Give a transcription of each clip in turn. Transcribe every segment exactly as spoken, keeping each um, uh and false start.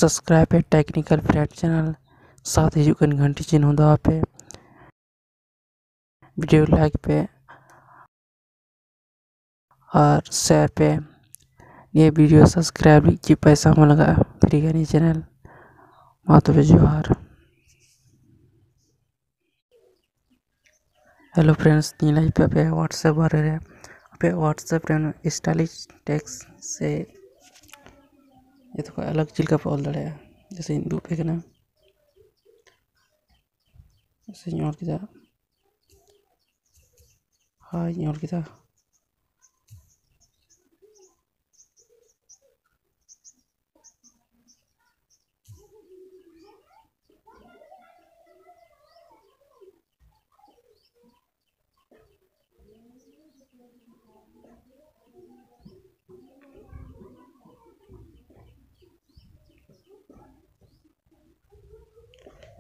subscribe ᱯᱮ Technical Friend channel, ᱥᱟᱶᱛᱮ ᱦᱤᱡᱩᱜ ᱠᱟᱱ ᱜᱷᱟᱱᱴᱤ ᱪᱤᱱᱦᱟᱹ ᱫᱟᱵᱟᱣ ᱯᱮ, video like ᱯᱮ ᱟᱨ share ᱯᱮ᱾ ᱱᱤᱭᱟᱹ video subscribe ᱞᱟᱹᱜᱤᱫ ᱪᱮᱫ ᱯᱚᱭᱥᱟ ᱦᱚᱸ ᱵᱟᱝ ᱞᱟᱜᱟᱜᱼᱟ, free ᱜᱮᱭᱟ ᱱᱤᱭᱟᱹ channel᱾ ᱢᱟ ᱛᱚᱵᱮ ᱡᱚᱦᱟᱨ᱾ Hello friends, ᱛᱮᱦᱮᱧ ᱞᱟᱹᱭ ᱯᱮ ᱟᱯᱮ WhatsApp ᱵᱟᱨᱮ ᱨᱮ, ᱟᱯᱮ WhatsApp ᱨᱮ stylish text ᱥᱮ ᱡᱚᱛᱚ ᱠᱷᱚᱱ ᱟᱞᱟᱜᱽ ᱪᱮᱫ ᱞᱮᱠᱟ ᱯᱮ ᱚᱞ ᱫᱟᱲᱮᱭᱟᱜᱼᱟ᱾ ᱡᱮᱭᱥᱮᱧ ᱩᱫᱩᱜ ᱟᱯᱮ ᱠᱟᱱᱟ, ᱡᱮᱭᱥᱮᱧ ᱚᱞ ᱠᱮᱫᱟ, ᱦᱟᱭ ᱤᱧ ᱚᱞ ᱠᱮᱫᱟ᱾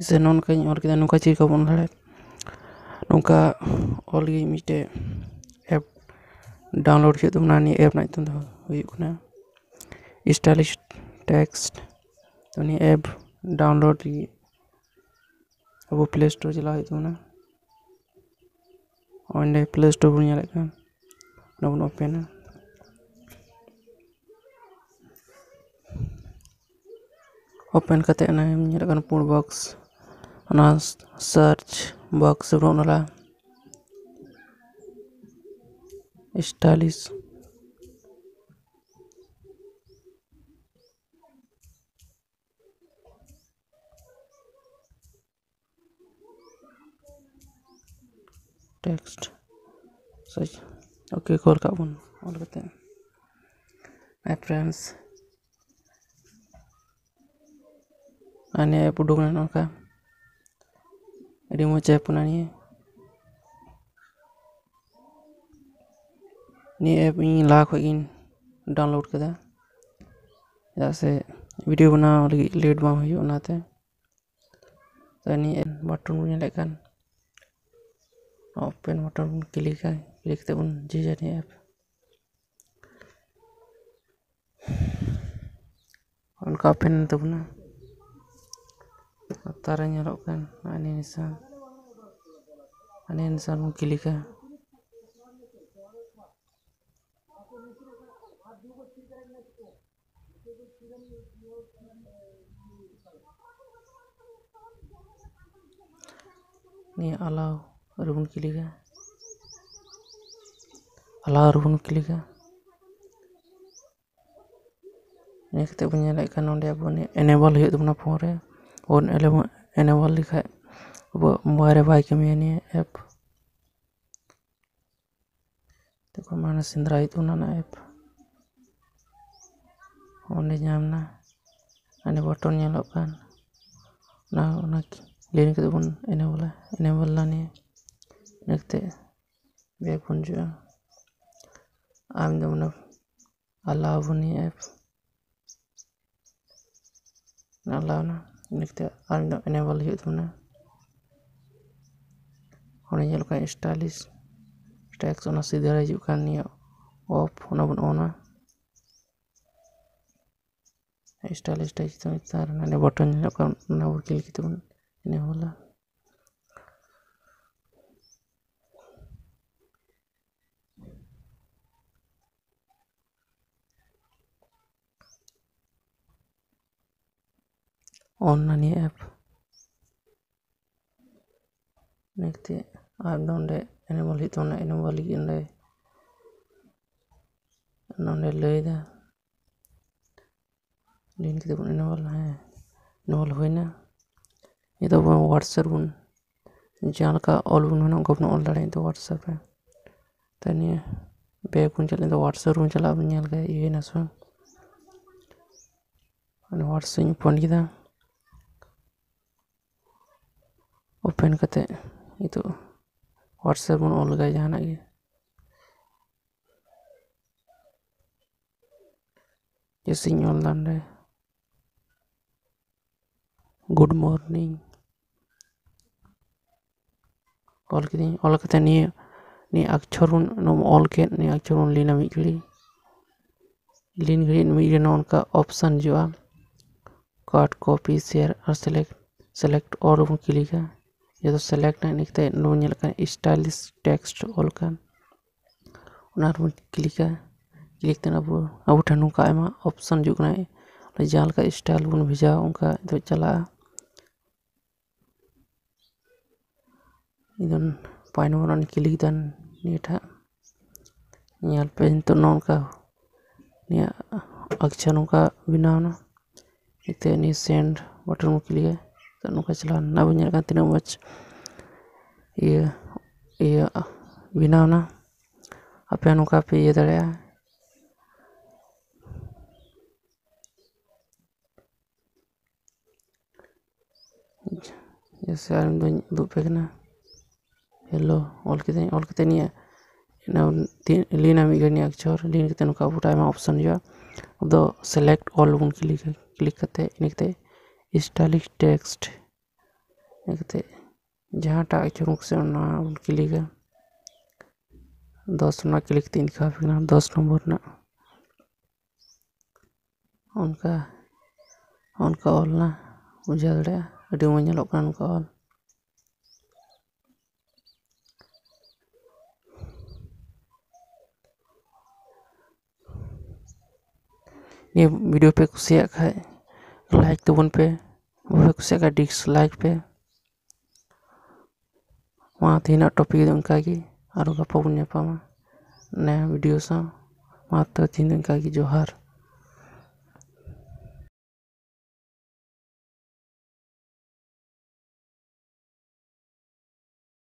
ᱥᱮ ᱱᱚᱜᱼᱚ ᱱᱚᱝᱠᱟᱧ ᱚᱞ ᱠᱮᱫᱟ, ᱱᱚᱝᱠᱟ ᱪᱮᱫ ᱞᱮᱠᱟ ᱵᱚᱱ ᱚᱞ ᱫᱟᱲᱮᱭᱟᱜᱼᱟ? ᱱᱚᱝᱠᱟ ᱚᱞ ᱜᱮ ᱢᱤᱫᱴᱮᱡ app download ᱦᱩᱭᱩᱜ ᱛᱟᱵᱚᱱᱟ᱾ ᱱᱤᱭᱟᱹ app ᱨᱮᱱᱟᱜ ᱧᱩᱛᱩᱢ ᱫᱚ ᱦᱩᱭᱩᱜ ᱠᱟᱱᱟ stylish text᱾ ᱛᱚ ᱱᱤᱭᱟᱹ app download ᱞᱟᱹᱜᱤᱫ ᱟᱵᱚ Play Store ᱪᱟᱞᱟᱣ ᱦᱩᱭᱩᱜ ᱛᱟᱵᱚᱱᱟ᱾ ᱚᱸᱰᱮ Play Store ᱵᱚᱱ ᱧᱮᱞᱮᱫ ᱠᱟᱱ, ᱚᱱᱟ ᱵᱚᱱ openᱟ᱾ Open ᱠᱟᱛᱮ ᱚᱱᱟ ᱧᱮᱞᱚᱜ ᱠᱟᱱᱟ ᱯᱩᱸᱰ box, ᱚᱱᱟ search box ᱨᱮᱵᱚᱱ ᱚᱞᱟ stylish text᱾ OK, ᱠᱚᱞ ᱠᱟᱜ ᱵᱚᱱ ᱚᱞ ᱠᱟᱛᱮ᱾ Hi friends, ᱟᱨ ᱱᱤᱭᱟᱹ app ᱩᱰᱩᱠ ᱮᱱᱟ ᱱᱚᱝᱠᱟ᱾ ᱟᱹᱰᱤ ᱢᱚᱡᱽ app ᱠᱟᱱᱟ ᱱᱤᱭᱟᱹ᱾ ᱱᱤᱭᱟᱹ app ᱤᱧ ᱞᱟᱦᱟ ᱠᱷᱚᱡ ᱜᱤᱧ download ᱠᱟᱫᱟ, ᱪᱮᱫᱟᱜ ᱥᱮ video ᱵᱮᱱᱟᱣ ᱞᱟᱹᱜᱤᱫ late ᱵᱟᱝ ᱦᱩᱭᱩᱜ, ᱚᱱᱟᱛᱮ᱾ ᱛᱚ ᱱᱤᱭᱟᱹ button ᱵᱚᱱ ᱧᱮᱞᱮᱫ ᱠᱟᱱ, open button ᱵᱚᱱ clickᱟ, click ᱠᱟᱛᱮ ᱵᱚᱱ ᱡᱷᱤᱡᱟ ᱱᱤᱭᱟᱹ app᱾ ᱚᱱᱠᱟ ᱛᱟᱵᱮᱱ ᱛᱟᱵᱚᱱᱟ᱾ ᱞᱟᱛᱟᱨ ᱨᱮ ᱧᱮᱞᱚᱜ ᱠᱟᱱ ᱟᱱᱤᱢᱮᱥᱚᱱ, ᱟᱱᱤᱢᱮᱥᱚᱱ ᱵᱚᱱ ᱠᱞᱤᱠᱟ᱾ ᱱᱤᱭᱟᱹ ᱟᱞᱟᱣ ᱨᱮᱵᱚᱱ ᱠᱞᱤᱠᱟ, ᱟᱞᱟᱣ ᱨᱮᱵᱚᱱ ᱠᱞᱤᱠᱟ᱾ ᱱᱤᱭᱟᱹ ᱠᱟᱛᱮ ᱵᱚᱱ ᱧᱮᱞᱮᱫ ᱠᱟᱱ ᱱᱚᱰᱮ ᱟᱵᱚ ᱱᱤᱭᱟᱹ ᱮᱱᱮᱵᱚᱞ ᱦᱩᱭᱩᱜ ᱛᱟᱵᱚᱱᱟ ᱯᱷᱳᱱ ᱨᱮ᱾ ᱵᱚᱱ ᱮᱱᱮᱵᱚᱞ ᱞᱮᱠᱷᱟᱡ ᱟᱵᱚ ᱢᱳᱵᱟᱭᱤᱞ ᱨᱮ ᱵᱟᱭ ᱠᱟᱹᱢᱤᱭᱟ ᱱᱤᱭᱟᱹ ᱮᱯ᱾ ᱛᱚᱠᱷᱚᱱ ᱢᱟᱲᱟᱝ ᱥᱮᱸᱫᱽᱨᱟ ᱦᱩᱭᱩᱜ ᱛᱟᱵᱚᱱᱟ ᱚᱱᱟ ᱮᱯ᱾ ᱚᱸᱰᱮ ᱧᱟᱢ ᱮᱱᱟ, ᱦᱟᱸᱰᱮ ᱵᱚᱴᱚᱱ ᱧᱮᱞᱚᱜ ᱠᱟᱱ, ᱚᱱᱟ, ᱚᱱᱟ ᱞᱤᱱ ᱠᱟᱛᱮ ᱵᱚᱱ ᱮᱱᱮᱵᱚᱞᱟ, ᱮᱱᱮᱵᱚᱞ ᱮᱱᱟ ᱱᱤᱭᱟᱹ᱾ ᱤᱱᱟᱹ ᱠᱟᱛᱮ ᱵᱮᱠ ᱵᱚᱱ ᱦᱤᱡᱩᱜᱼᱟ᱾ ᱟᱨ ᱢᱤᱫ ᱫᱷᱟᱣ ᱚᱱᱟ ᱟᱞᱟᱣ ᱟᱵᱚᱱ ᱱᱤᱭᱟᱹ ᱮᱯ᱾ ᱟᱞᱟᱣ ᱮᱱᱟ, ᱤᱱᱟᱹ ᱠᱟᱛᱮ ᱟᱨ ᱢᱤᱫ ᱫᱷᱟᱣ ᱮᱱᱮᱵᱚᱞ ᱦᱩᱭᱩᱜ ᱛᱟᱵᱚᱱᱟ᱾ ᱚᱸᱰᱮ ᱧᱮᱞᱚᱜ ᱠᱟᱱᱟ ᱥᱴᱟᱭᱞᱤᱥ ᱴᱮᱠᱥ, ᱚᱱᱟ ᱥᱤᱫᱷᱟᱹ ᱨᱮ ᱦᱤᱡᱩᱜ ᱠᱟᱱ ᱱᱤᱭᱟᱹ ᱚᱯᱷ, ᱚᱱᱟ ᱵᱚᱱ ᱚᱱᱟ᱾ ᱥᱴᱟᱭᱞᱤᱥ ᱴᱮᱠᱥ ᱪᱮᱛᱟᱱ ᱨᱮ ᱱᱚᱰᱮ ᱵᱚᱴᱚᱱ ᱧᱮᱞᱚᱜ ᱠᱟᱱ, ᱚᱱᱟ ᱵᱚᱱ ᱠᱞᱤᱠ ᱠᱟᱛᱮ ᱵᱚᱱ ᱮᱱᱮᱵᱚᱞᱟ᱾ ᱚᱱ ᱱᱟ ᱱᱤᱭᱟᱹ ᱮᱯ᱾ ᱤᱱᱟᱹ ᱠᱟᱛᱮ ᱟᱨ ᱫᱚ ᱚᱸᱰᱮ ᱮᱱᱮᱵᱚᱞ ᱦᱩᱭᱩᱜ ᱛᱟᱵᱚᱱᱟ, ᱮᱱᱮᱵᱚᱞ ᱞᱟᱹᱜᱤᱫ ᱚᱸᱰᱮ, ᱱᱚᱸᱰᱮ ᱞᱟᱹᱭᱫᱟ, ᱞᱤᱱ ᱠᱟᱛᱮ ᱵᱚᱱ ᱮᱱᱮᱵᱚᱞ, ᱦᱮᱸ, ᱮᱱᱮᱵᱚᱞ ᱦᱩᱭᱱᱟ᱾ ᱱᱤᱛᱚᱜ ᱵᱚᱱ WhatsApp ᱵᱚᱱ ᱡᱟᱦᱟᱸ ᱞᱮᱠᱟ ᱚᱞ ᱵᱚᱱ ᱢᱮᱱᱟ, ᱚᱱᱠᱟ ᱵᱚᱱ ᱚᱞ ᱫᱟᱲᱮᱭᱟᱜᱼᱟ ᱱᱤᱛᱚᱜ WhatsApp ᱨᱮ᱾ ᱛᱚ ᱱᱤᱭᱟᱹ ᱵᱮᱠ ᱵᱚᱱ ᱪᱟᱞᱟᱜᱼᱟ, ᱱᱤᱛᱚᱜ WhatsApp ᱵᱚᱱ ᱪᱟᱞᱟᱜᱼᱟ, ᱵᱚᱱ ᱧᱮᱞ ᱠᱮᱫᱟ ᱤᱭᱟᱹᱭᱮᱱᱟ ᱥᱮ ᱵᱟᱝ᱾ ᱚᱱᱟ WhatsApp ᱤᱧ ᱳᱯᱮᱱ ᱠᱮᱫᱟ᱾ ᱳᱯᱮᱱ ᱠᱟᱛᱮ ᱱᱤᱛᱚᱜ WhatsApp ᱵᱚᱱ ᱚᱞ ᱞᱮᱜᱟᱭ ᱡᱟᱦᱟᱱᱟᱜ ᱜᱮ᱾ ᱡᱮᱭᱥᱮᱧ ᱚᱞ ᱫᱟ ᱱᱚᱰᱮ, ᱜᱩᱰ ᱢᱚᱨᱱᱤᱝ᱾ ᱚᱞ ᱠᱤᱫᱟᱹᱧ, ᱚᱞ ᱠᱟᱛᱮ ᱱᱤᱭᱟᱹ, ᱱᱤᱭᱟᱹ ᱚᱠᱠᱷᱚᱨ ᱵᱚᱱ, ᱱᱚᱣᱟ ᱚᱞ ᱠᱮᱫ, ᱱᱤᱭᱟᱹ ᱚᱠᱠᱷᱚᱨ ᱵᱚᱱ ᱞᱤᱱᱟ ᱢᱤᱫ ᱜᱷᱟᱹᱲᱤ᱾ ᱞᱤᱱ ᱜᱷᱟᱹᱲᱤ ᱢᱤᱫ ᱜᱷᱟᱹᱲᱤ ᱱᱚᱜᱼᱚ ᱱᱚᱝᱠᱟ ᱚᱯᱥᱮᱱ ᱦᱤᱡᱩᱜᱼᱟ᱾ cut, copy, share ᱟᱨ select select all ᱵᱚᱱ ᱠᱞᱤᱠᱟ᱾ ᱡᱚᱛᱚ select ᱮᱱᱟ, ᱤᱱᱟᱹ ᱠᱟᱛᱮ ᱱᱚᱰᱮ ᱵᱚᱱ ᱧᱮᱞᱮᱫ ᱠᱟᱱ stylish text ᱚᱞ ᱠᱟᱱ, ᱚᱱᱟ ᱨᱮᱵᱚᱱ ᱠᱞᱤᱠᱟ᱾ ᱠᱞᱤᱠ ᱛᱮ ᱟᱵᱚ ᱟᱵᱚ ᱴᱷᱮᱱ ᱱᱚᱝᱠᱟ ᱟᱭᱢᱟ ᱚᱯᱥᱚᱱ ᱦᱤᱡᱩᱜ ᱠᱟᱱᱟ, ᱡᱟᱦᱟᱸ ᱞᱮᱠᱟ ᱥᱴᱟᱭᱤᱞ ᱵᱚᱱ ᱵᱷᱮᱡᱟᱣᱟ ᱚᱱᱠᱟ ᱱᱤᱛᱚᱜ ᱪᱟᱞᱟᱜᱼᱟ᱾ ᱤᱧ ᱫᱚ ᱯᱟᱭ ᱱᱚᱢᱵᱚᱨ ᱨᱤᱧ ᱠᱞᱤᱠ ᱮᱫᱟ ᱱᱤᱭᱟᱹᱴᱟᱜ᱾ ᱧᱮᱞ ᱯᱮ ᱱᱤᱛᱚᱜ ᱱᱚᱝᱠᱟ ᱱᱤᱭᱟᱹ ᱟᱪᱪᱷᱟ ᱱᱚᱝᱠᱟ ᱵᱮᱱᱟᱣ ᱮᱱᱟ᱾ ᱱᱤᱛᱚᱜ ᱱᱤᱭᱟᱹ send button ᱵᱚᱱ ᱠᱞᱤᱠᱟ᱾ ᱱᱤᱛᱚᱜ ᱱᱚᱝᱠᱟ ᱪᱟᱞᱟᱣ ᱮᱱᱟ, ᱵᱚᱱ ᱧᱮᱞ ᱠᱟᱱ ᱛᱤᱱᱟᱹᱜ ᱢᱚᱡᱽ ᱤᱭᱟᱹ ᱤᱭᱟᱹ ᱵᱮᱱᱟᱣ ᱮᱱᱟ᱾ ᱟᱯᱮ ᱱᱚᱝᱠᱟ ᱯᱮ ᱤᱭᱟᱹ ᱫᱟᱲᱮᱭᱟᱜᱼᱟ᱾ ᱡᱮᱭᱥᱮ ᱟᱨ ᱢᱤᱫ ᱫᱚᱧ ᱩᱫᱩᱜ ᱟᱯᱮ ᱠᱟᱱᱟ᱾ ᱦᱮᱞᱳ ᱚᱞ ᱠᱤᱫᱟᱹᱧ, ᱚᱞ ᱠᱟᱛᱮ ᱱᱤᱭᱟᱹ ᱞᱤᱱᱟ ᱢᱤᱫ ᱜᱷᱟᱹᱲᱤᱡ ᱱᱤᱭᱟᱹ ᱚᱠᱪᱷᱚᱨ ᱞᱤᱱ ᱠᱟᱛᱮ ᱱᱚᱝᱠᱟ ᱜᱚᱴᱟ ᱟᱭᱢᱟ ᱚᱯᱥᱚᱱ ᱦᱤᱡᱩᱜᱼᱟ᱾ ᱟᱫᱚ select all ᱵᱚᱱ ᱠᱞᱤᱠᱟ᱾ ᱠᱞᱤᱠ ᱠᱟᱛᱮ ᱤᱱᱟᱹ ᱠᱟᱛᱮ stylish text ᱤᱱᱟᱹ ᱠᱟᱛᱮ ᱡᱟᱦᱟᱸᱴᱟᱜ ᱪᱩᱢᱩᱠ ᱥᱮ ᱚᱱᱟ ᱵᱚᱱ ᱠᱞᱤᱠᱟ᱾ ᱫᱚᱥ ᱨᱮᱱᱟᱜ ᱠᱞᱤᱠ ᱠᱟᱛᱮ ᱤᱧ ᱫᱮᱠᱷᱟᱣ ᱟᱯᱮ ᱠᱟᱱᱟ ᱫᱚᱥ ᱱᱚᱢᱵᱚᱨ ᱨᱮᱱᱟᱜ᱾ ᱚᱱᱠᱟ ᱚᱱᱠᱟ ᱚᱞ ᱮᱱᱟ, ᱵᱩᱡᱷᱟᱹᱣ ᱫᱟᱲᱮᱭᱟᱜᱼᱟ, ᱟᱹᱰᱤ ᱢᱚᱡᱽ ᱧᱮᱞᱚᱜ ᱠᱟᱱᱟ ᱚᱱᱠᱟ ᱚᱞ᱾ ᱱᱤᱭᱟᱹ ᱵᱷᱤᱰᱤᱭᱳ ᱯᱮ ᱠᱩᱥᱤᱭᱟᱜ ᱠᱷᱟᱡ ᱞᱟᱭᱤᱠ ᱛᱟᱵᱚᱱ ᱯᱮ, ᱵᱟᱯᱮ ᱠᱩᱥᱤᱭᱟᱜ ᱠᱷᱟᱡ ᱰᱤᱥᱞᱟᱭᱤᱠ ᱯᱮ᱾ ᱢᱟ ᱛᱮᱦᱮᱧᱟᱜ ᱴᱚᱯᱤᱠ ᱫᱚ ᱚᱱᱠᱟᱜᱮ, ᱟᱨᱚ ᱜᱟᱯᱟ ᱵᱚᱱ ᱧᱟᱯᱟᱢᱟ ᱱᱟᱭᱟ ᱵᱷᱤᱰᱤᱭᱳ ᱥᱟᱶ᱾ ᱢᱟ ᱛᱚ ᱛᱮᱦᱮᱧ ᱫᱚ ᱚᱱᱠᱟᱜᱮ, ᱡᱚᱦᱟᱨ᱾